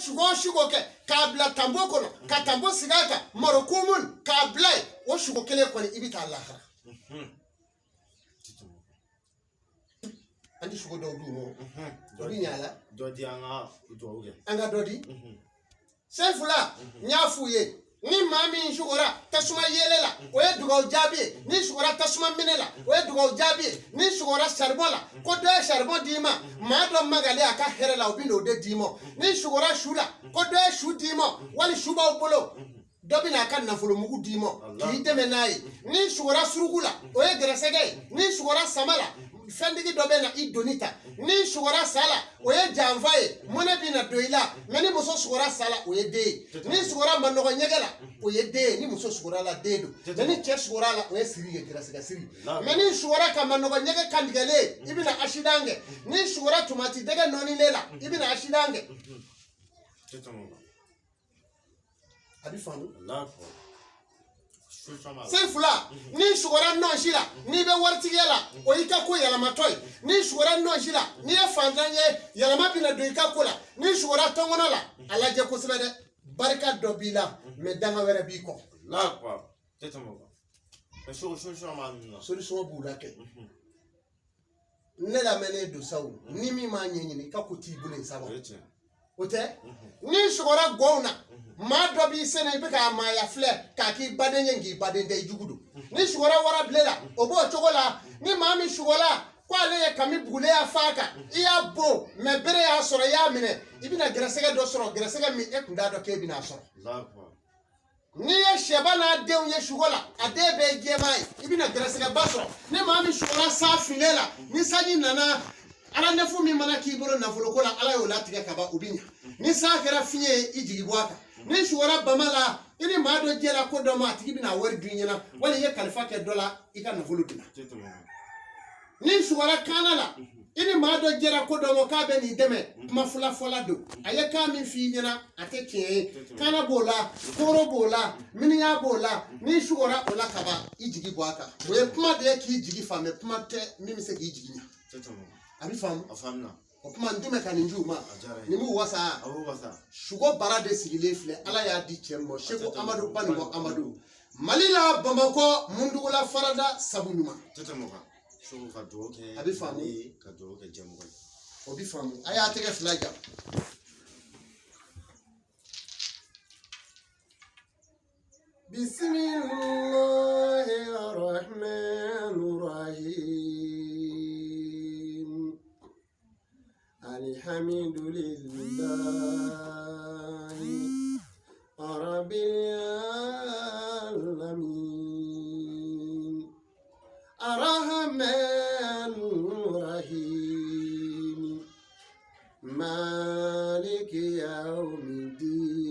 sugo o sugo kɛ k'a bila tanbo kɔnɔ, ka tanbo sigi a kan, marokumun k'a bila yen, o sugo kelen kɔni i bɛ taa lahara. An ti sugo dɔw d'u ma, o bɛ ɲɛ a la. Dɔ di an ka dugawu kɛ. An ka dɔ di. Sefula, n y'a f'u ye, ni maa min sugora tasuma yeelen la, o ye dugawu jaabi ye. Ni sugora tasuma minɛ la, o ye dugawu jaabi ye. Ni sugora saribɔn la, ko dɔ ye saribɔn d'i ma, maa dɔ magalen a ka hɛrɛ la, o bɛ n'o de d'i ma. Ni sugora su la, ko dɔ ye su d'i ma, wali su b'aw bolo, dɔ bɛna a ka nafolomugu d'i ma k'i dɛmɛ n'a ye. Ni sugora suruku la, o ye gɛrɛsɛgɛ ye. Ni sugora sama la, fɛntigi dɔ bɛ na i doni ta. Ni sugora sa la, o ye janfa ye, mɔnɛ bɛ na don i la. Mɛ ni muso sugora sa la, o ye den ye. Ni sugora manɔgɔ ɲɛgɛn la, o ye den ye. Ni muso sugora la, den don. Mɛ ni cɛ sugora la, o ye siri ye, gɛrɛsɛgɛ siri. Mɛ ni sugora ka manɔgɔ ɲɛgɛn kantigɛlen, i bɛna asidan kɛ. Ni sugora tomati dɛgɛ nɔɔnilen la, i bɛna asidan kɛ. A bɛ faamu. Sefula, n'i sugora nɔnsi la, n'i bɛ waritigiya la, o y'i ka ko yɛlɛmatɔ ye. N'i sugora nɔnsi la, n'i ye fantan ye, yɛlɛma bɛna don i ka ko la. N'i sugora tɔnkɔnɔ la, a lajɛ kosɛbɛ dɛ, barika dɔ b'i la, mɛ danga wɛrɛ b'i kɔ. Solution b'u la kɛ. Ne lamɛnnen don sa o, ni min m'a ɲɛɲini, i ka ko t'i bolo yen sa. O tɛ. N'i sugora gɔnw na, maa dɔ b'i sɛnɛ, i bɛ k'a maaya filɛ k'a k'i baden ye, k'i baden tɛ, i jugu don. N'i sugora warabile la, o b'o cogo la. Ni maa min sugola ko ale ye kami bugulen y'a fa kan, i y'a bon, mɛ bere y'a sɔrɔ, i y'a minɛ, i bɛna gɛrɛsɛgɛ dɔ sɔrɔ, gɛrɛsɛgɛ min e kun t'a dɔn k'e bɛna sɔrɔ. N'i ye sɛba n'a denw ye sugo la, a den bɛɛ ye jɛman ye, i bɛna gɛrɛsɛgɛba sɔrɔ. Ni maa min sugola sa finnen la, ni sanji nana, ala nɛfu min mana k'i bolo nafoloko la, ala y'o latigɛ ka ban, o bɛ ɲa. Ni san kɛra fiɲɛ ye, i jigi bɔ a kan. Ni sugora bama la, i ni maa dɔ jɛla ko dɔ ma, a tigi bɛna wari dun i ɲɛna, wali i ye kalifa kɛ dɔ la, i ka nafolo dunna. Ni sugora kaana la, i ni maa dɔ jɛra ko dɔ ma k'a bɛ n'i dɛmɛ, kuma fila fɔla don, a ye kan min f'i ɲɛna, a tɛ tiɲɛ ye. Kaana b'o la, koro b'o la, miniya b'o la. N'i sugora o la kaban, i jigi bɔ a kan. O ye kuma de ye k'i jigi fa, mɛ kuma tɛ min bɛ se k'i jigi ɲa. A bɛ faamu. O kuma n tun bɛ ka nin d'u ma, nin b'u wasa. Sugo bara de sigilen filɛ, ala y'a di cɛ ma, Seko Amadu Banikɔ Amadu, Mali la Bamakɔ, Mundugula farada sabu ɲuman. A bɛ faamu. O bɛ faamu. A y'a tɛgɛ fila ja. Bismillahirrahmanirrahim. Alhamdulillahi Rabbil alamin. Arrahmanir Rahim. Maliki yawmiddin.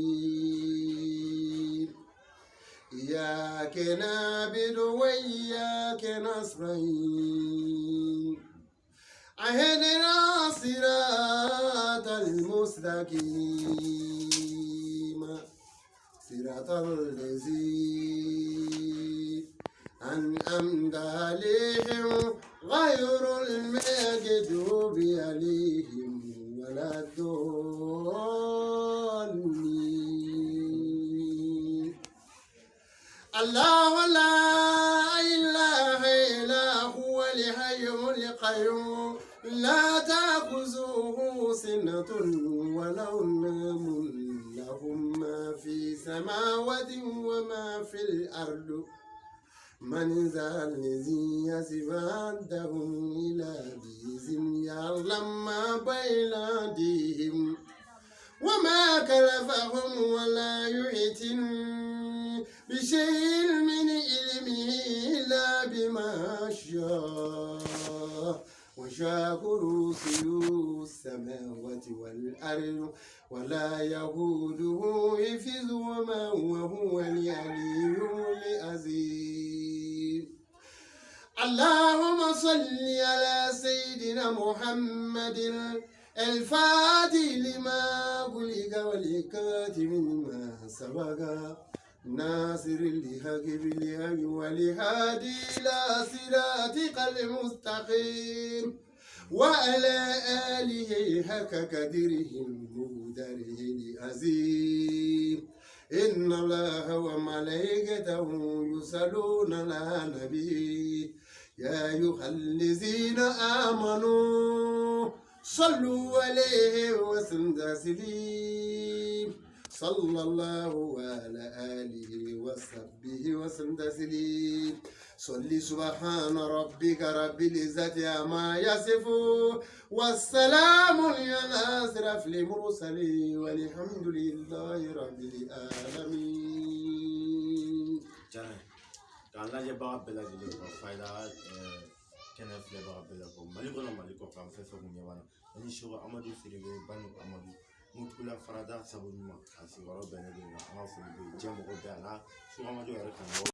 Iyyaka na'budu wa iyyaka nasta'in. اهدنا صراط المستقيم، صراط الذين أنعمت عليهم غير المغضوب عليهم ولا الضالين. الله لا إله إلا هو الحي القيوم، لا تأخذه سنة ولا نوم، له ما في السماوات وما في الأرض، من ذا الذي يصف عندهم إلى بإذن يعلم ما بين أيديهم وما خلفهم ولا يحيطون بشيء من علمه إلا بما شاء. وسع كرسيه السماوات والأرض ولا يئوده حفظهما وهو العلي العظيم. اللهم صل على سيدنا محمد الفاتح لما أغلق والكاتب لما سبق ناصر الحق بالحق والهادي إلى صراطك المستقيم وعلى آله حق قدره ومقداره العظيم. إن الله وملائكته يصلون على النبي يا أيها الذين آمنوا صلوا عليه وسلموا تسليما. صلى الله على آله وصحبه وسلم تسليما. صلي سبحان ربك رب العزة عما يصفون والسلام على أشرف المرسلين والحمد لله رب العالمين. Jara k'an lajɛbaga bɛɛ lajɛlen ka fayida kɛnɛ filɛbaga bɛɛ la fɔ Mali kɔnɔ, Mali kɔ kan, fɛn fɛn kun ɲɛ b'a la ani Seko Amadu Sidibe Bani Amadu Mutula Farada sabu ɲuman a sigiyɔrɔ bɛnnen don an ka foli bɛ diɲɛ mɔgɔ bɛɛ a la Seko Amadu yɛrɛ karamɔgɔ.